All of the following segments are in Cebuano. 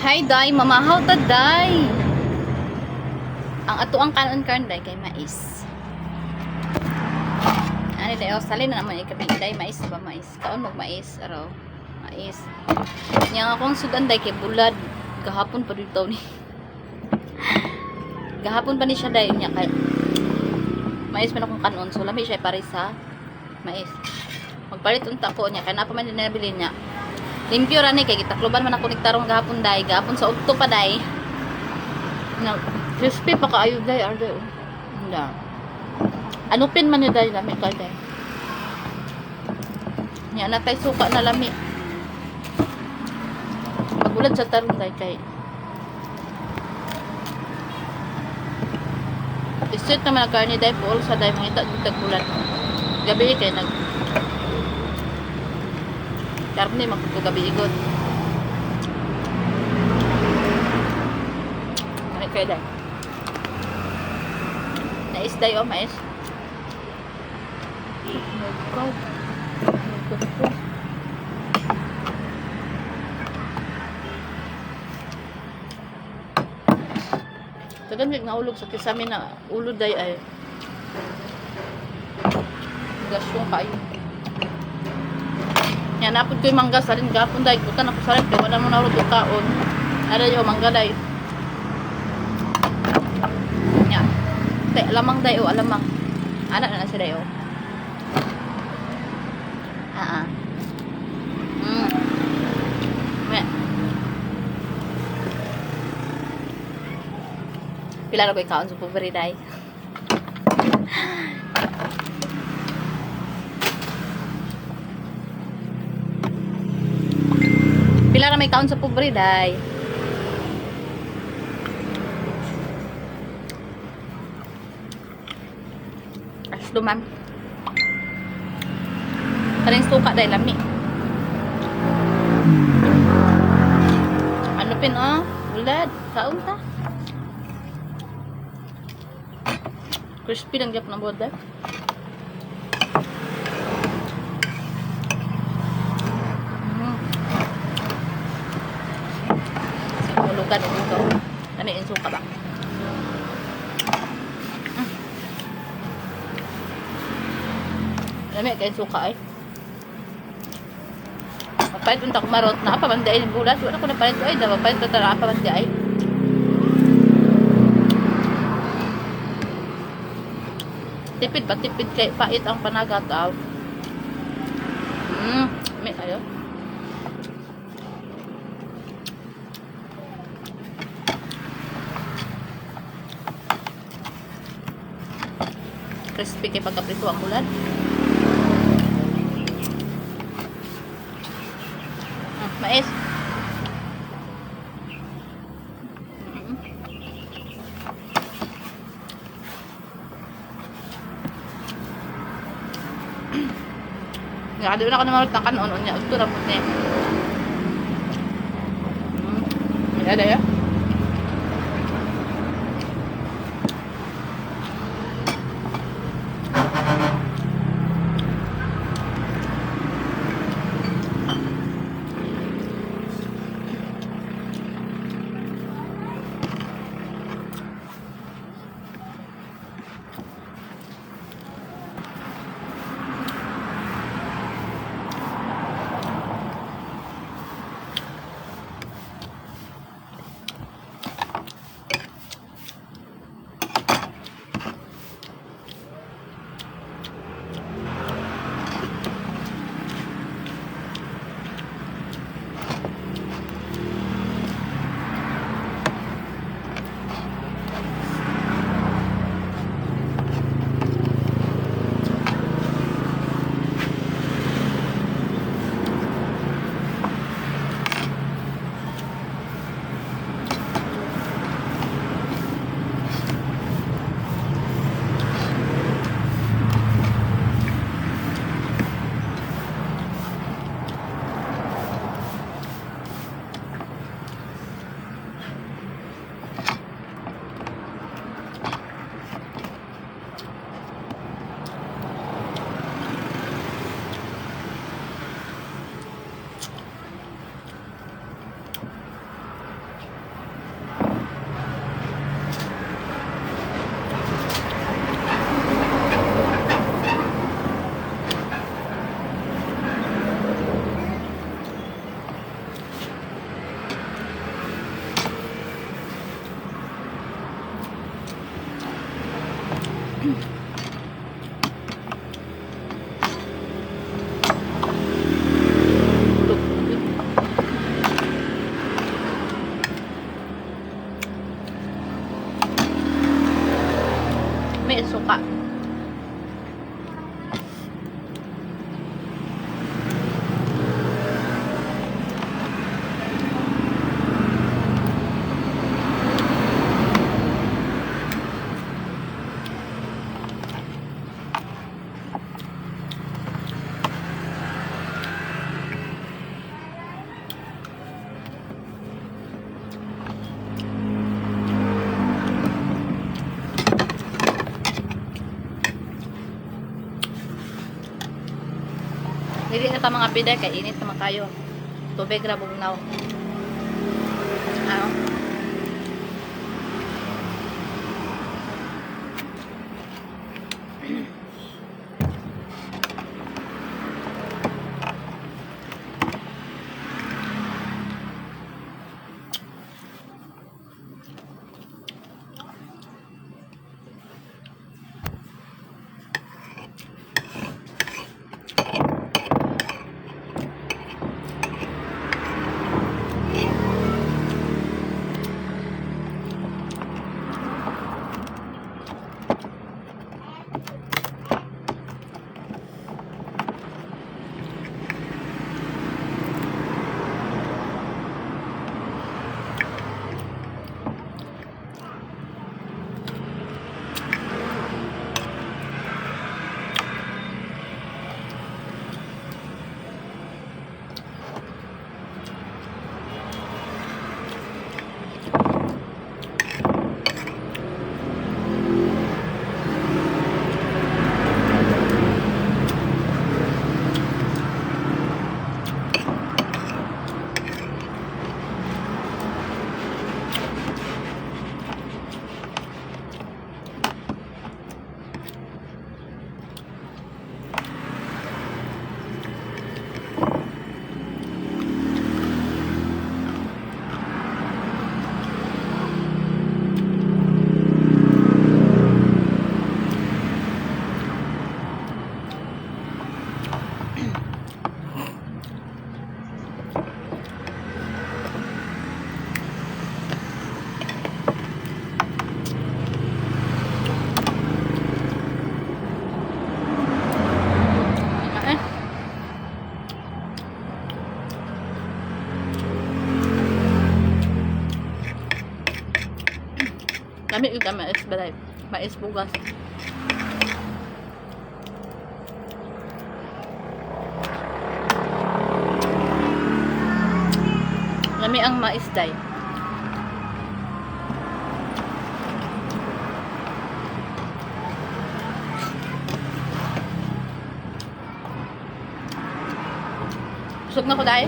Hi day, mamahaw ta day. Ang ato ang kanon karon day kay mais. Ani day, oh, salin na naman ikabi day, mais ba mais. Kaon mag mais araw. Mais. Nya akong sudan day kay bulad. Gahapon pa dito ni. Gahapon pa ni siya day nya kay mais man akong kanon, so lami siya pare sa mais. Magpalit unta ko niya kay naa pa man din nabili niya. Limpyo ra ni kay gitakloban man ako nigtarong gahapon day, gahapon sa udto pa day. Na crispy pa kaayo day arday oh. Hindi. Anupin man ni day, lami kay day. Nya natay suka na lami. Pagulad sa tarong day kay Isip naman ang karne day pool sa day mangita gud bulan. Gabi kay nag karne magkuto gabi igod. Ay kay day. Mais day oh, mais. Oh my God. Oh my God. Tagan mig naulog sa kisame na ulo day ay. Gasyong kayo. Yan, napod ko yung mangga salin gapon day. Kutan ako salin pero wala mo naulog og kaon. Ara yo mangga day. Yan. Tay alamang day o alamang. Ana na na siya day o. Ah ah. Me. Pila na ko ikaon sa pobre day. Pila na may kaon sa pobre day. Aslo ma'am. Karing suka day lami. Ano pin oh? Ulad, kaon ta. Crispy lang gyapon ang buhat day. Hulugan ito. Ano yung suka ba? Lami kay suka ay. Magpalit unta ko marot na pa man yung bulat. Wala ko na palit ay daw palit ta pa man ay. Tipid pa tipid kay pait ang panagat aw. May ayo. Crispy kay pagkaprito ang bulan. Mais. Nga, di na ako naman ng kanon niya. Ito na po niya. May ada ya? Suka. Dili na ta, mga piday, kay init naman kayo. Tubig ra bugnaw. Ano? Eh. Lami yung mais balay. Mais bugas. Lami ang mais, day. Busog na ko, day.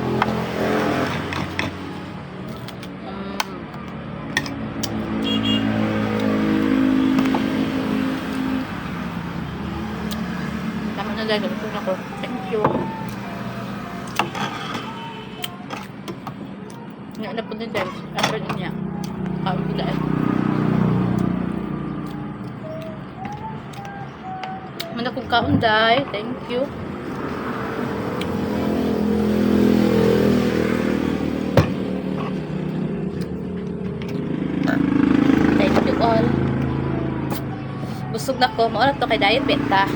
Tama na, day. Busog na ko. Thank you. Nga na po din, guys. After niya. Kaon ko, day. Mana kong kaon, day. Thank you. Thank you all. Busog na ko. Mao na to kay diet beta.